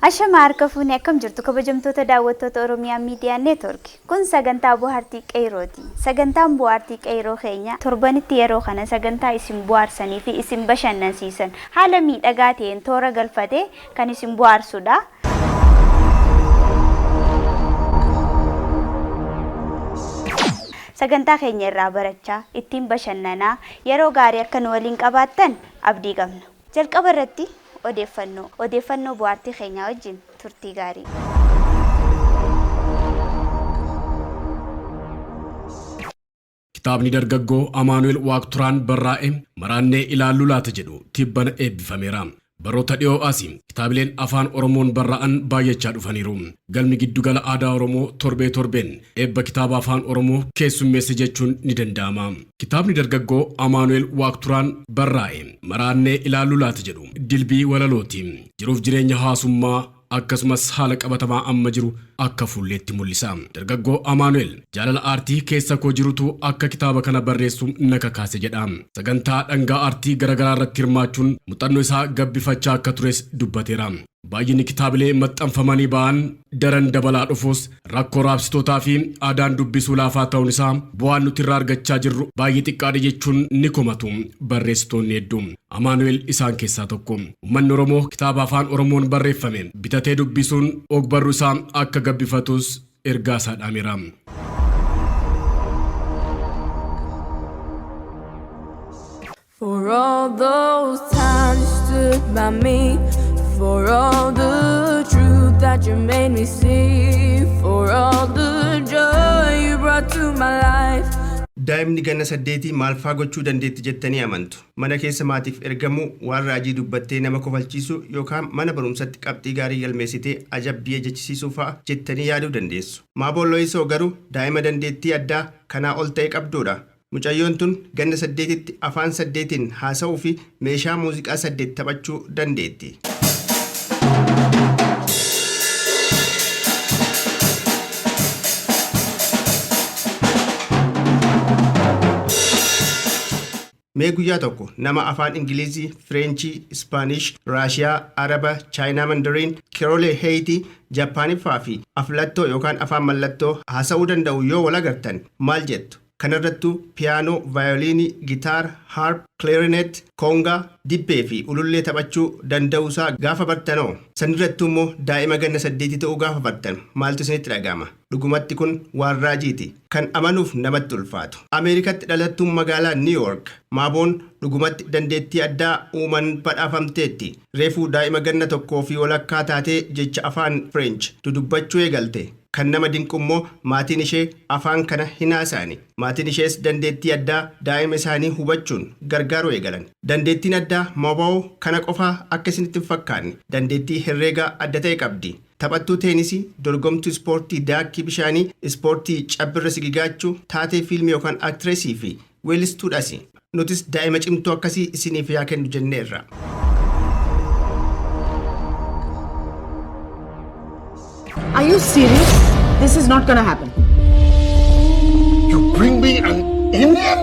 Ashama harka fuune akkam jirtu kabajamtoota daawwattoota Oromiyaa Miidiyaa Neetwork. Kun sagantaa bohaartii qeeyrooti. Sagantaan bohaartii qeeyroo keenya torbanitti yeroo kana sagantaa isin bohaarsanii fi isin bashannansiisan haala miidhagaa ta'een toora galfatee kan isin bohaarsudha. Sagantaa keenya irraa barachaa, ittiin bashannanaa, yeroo gaarii akka nu waliin qabaattan abdii qabna. Jalqaba irratti odeeffannoo. Odeeffannoo bohaartii keenyaa wajjin turtii gaarii. Kitaabni dargaggoo Amaanu'el Waaqturaan barraa'e Maraannee Ilaalluu Laata jedhu tibbana eebbifameera. Baroota dhiyoo asi kitaabileen Afaan Oromoon barraa'an baay'achaa dhufaniiru. Galmi Giddugala Aadaa Oromoo torbee torbeen eebba kitaaba Afaan Oromoo keessummeessa jechuun ni danda'ama. Kitaabni dargaggoo Amaanu'el Waaqturaan barraa'e Maraannee Ilaalluu Laata jedhu dilbii walalooti. Jiruuf jireenya hawaasummaa akkasumas haala qabatamaa amma jiru akka fuulleetti mul'isa. Dargaggoo Amaanu'el jaalala aartii keessa koo jirutu akka kitaaba kana barreessu na kakaase jedha. Sagantaa dhangaa aartii garagaraa irratti hirmaachuun muxannoo isaa gabbifachaa akka tures dubbateera. Baay'inni kitaabilee maxxanfamanii ba'an daran dabalaa dhufus rakkoo raabsitootaa fi aadaan dubbisuu laafaa ta'uun isaa bu'aan nuti irraa argachaa jirru baay'ee xiqqaadha jechuun ni komatu barreessitoonni hedduu. Amaanu'el isaan keessaa tokko. Uummanni Oromoo kitaaba Afaan Oromoon barreeffame bitatee dubbisuun ogbarruu isaa akka gabbifatus ergaa isaa dhaameera. For all those times you stood by me, for all the truth that you made me see, for all the joy you brought to my life. Daa'imni ganna saddeetii maalfaa gochuu dandeetti jettanii amantu? Mana keessa maatiif ergamuu, waan raajii dubbattee nama kofalchiisuu yookaan mana barumsatti qabxii gaarii galmeessitee ajab biyya jechisiisuu fa'a jettanii yaaduu dandeessu. Maaboon Looyisoo garuu daa'ima dandeettii addaa kanaa ol ta'e qabduudha. Mucayyoon tun ganna saddeetitti afaan saddeetiin haasa'uu fi meeshaa muuziqaa saddeet taphachuu dandeetti. Mee guyyaa tokko nama afaan Ingilizii, Fireenchii, Ispaanish, Raashiyaa, Araba, Chaayinaa Mandariin, Kiroolee Heeyitii, Jaappaaniffaa fi aflattoo yookaan afaan mallattoo haasa'uu danda'u yoo wal agartan maal jettu? Kanarrattuu piyaanoo, vaayoliinii, gitaara, haarp, klarinet, koongaa, dibbee fi ulullee taphachuu danda'uusaa gaafa bartanoo? Sanirrattuu immoo daa'ima ganna saddeetii ta'uu gaafa bartan maaltu isinitti dhaga'ama? Dhugumatti kun waan raajiiti. Kan amanuuf namatti ulfaatu. Ameerikatti dhalattuun magaalaa Niw Yoork Maaboon dhugumatti dandeettii addaa uuman badhaafamteetti. Reefuu daa'ima ganna tokkoo fi walakkaa taatee jecha afaan Fireench dudubbachuu eegalte. Kan nama dinqu immoo maatiin ishee afaan kana hin haasa'ani. Maatiin ishees dandeettii addaa daa'ima isaanii hubachuun gargaaruu eegalan. Dandeettiin addaa Maaboo kana qofaa akka isinitti hin fakkaanne. Dandeettii herreegaa adda ta'e qabdi. Taphattuu teenisii, dorgomtuu ispoortii daakkii bishaanii, ispoortii cabbirra sigigaachuu, taatee fiilmii yookaan aktireesii fi weellistuudhas. Nutis daa'ima cimtuu akkasii isiniif yaa kennu jenneerra. Are you serious? This is not gonna happen. You bring me an Indian?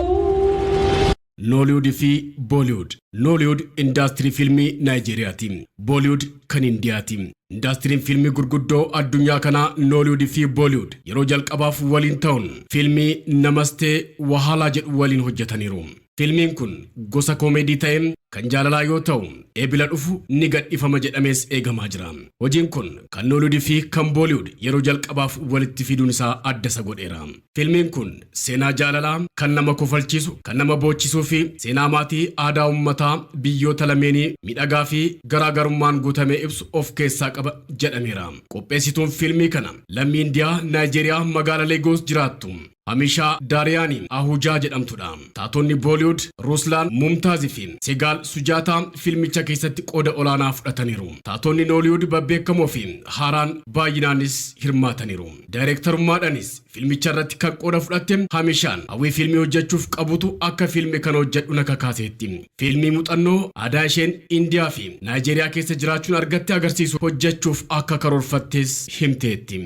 Nooliwud fi Booliwud. Nooliwud indaastirii fiilmii Naayijeeriyaati. Booliwud kan Indiyaati. Indaastiriin fiilmii gurguddoo addunyaa kanaa Nooliwud fi Booliwud yeroo jalqabaaf waliin ta'uun fiilmii Namastee Wahalaa jedhu waliin hojjetaniiru. Fiilmiin kun gosa koomeedii ta'ee kan jaalalaa yoo ta'u, Eebila dhufu ni gadhifama jedhamees eegamaa jira. Hojiin kun kan Nooliwud fi kan Booliwud yeroo jalqabaaf walitti fiduun isaa adda isa godheera. Fiilmiin kun seenaa jaalalaa kan nama kofalchiisu, kan nama boochisuu fi seenaa maatii aadaa uummataa biyyoota lameenii miidhagaa fi garaagarummaan guutame ibsu of keessaa qaba jedhameera. Qopheessituun fiilmii kana lammii Indiyaa Naayijeeriyaa magaalaa Leegoos jiraattu Amishaa Daariyaanii Ahujaa jedhamtudha. Taatonni Booliwud Ruslaan Mumtaaz fi Segaal Sujaataa fiilmicha keessatti qooda olaanaa fudhataniiru. Taatonni Nooliwud babbeekamoo fi haaraan baay'inaanis hirmaataniiru. Daayirektarummaadhaanis fiilmicha irratti kan qooda fudhatte Hamishaan hawwii fiilmii hojjechuuf qabutu akka fiilmii kana hojjedhu na kakaaseetti. Fiilmii muuxannoo aadaa isheen Indiyaa fi Naayijeeriyaa keessa jiraachuun argatte agarsiisu hojjechuuf akka karoorfattes himteetti.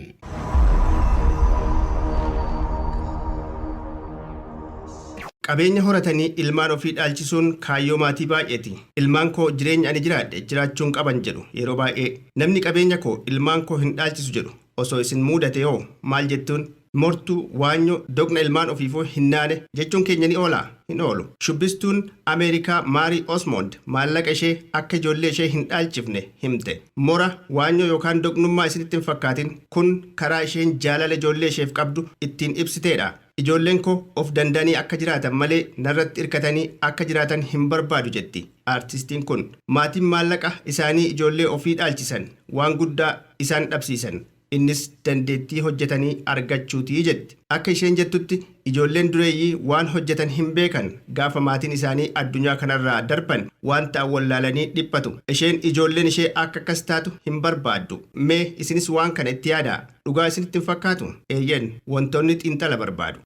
Qabeenya horatanii ilmaan ofii dhaalchisuun kaayyoo maatii baay'eeti. Ilmaan koo jireenya ani jiraadhe jiraachuun qaban jedhu yeroo baay'ee. Namni qabeenya koo ilmaan koo hin dhaalchisu jedhu osoo isin mudate hoo maal jettuun? Mortuu, waanyoo, doqna ilmaan ofiifuu hin naane jechuun keenya ni oolaa? Hin oolu. Shubbistuun Ameerikaa Maarii Osmond maallaqa ishee akka ijoollee ishee hin dhaalchifne himte. Mora, waanyoo yookaan doqnummaa isinitti hin fakkaatin, kun karaa isheen jaalala ijoollee isheef qabdu ittiin ibsiteedha. Ijoolleen koo of danda'anii akka jiraatan malee narratti hirkatanii akka jiraatan hin barbaadu jetti aartistiin kun. Maatiin maallaqa isaanii ijoollee ofii dhaalchisan waan guddaa isaan dhabsiisan. Innis dandeettii hojjetanii argachuutii jetti. Akka isheen jettutti ijoolleen dureeyyii waan hojjetan hin beekan, gaafa maatiin isaanii addunyaa kanarraa darban waan ta'an wallaalanii dhiphatu. Isheen ijoolleen ishee akka akkas taatu hin barbaaddu. Mee isinis waan kana itti yaadaa. Dhugaa isinitti hin fakkaatu? Eeyyen, wantoonni xiinxala barbaadu.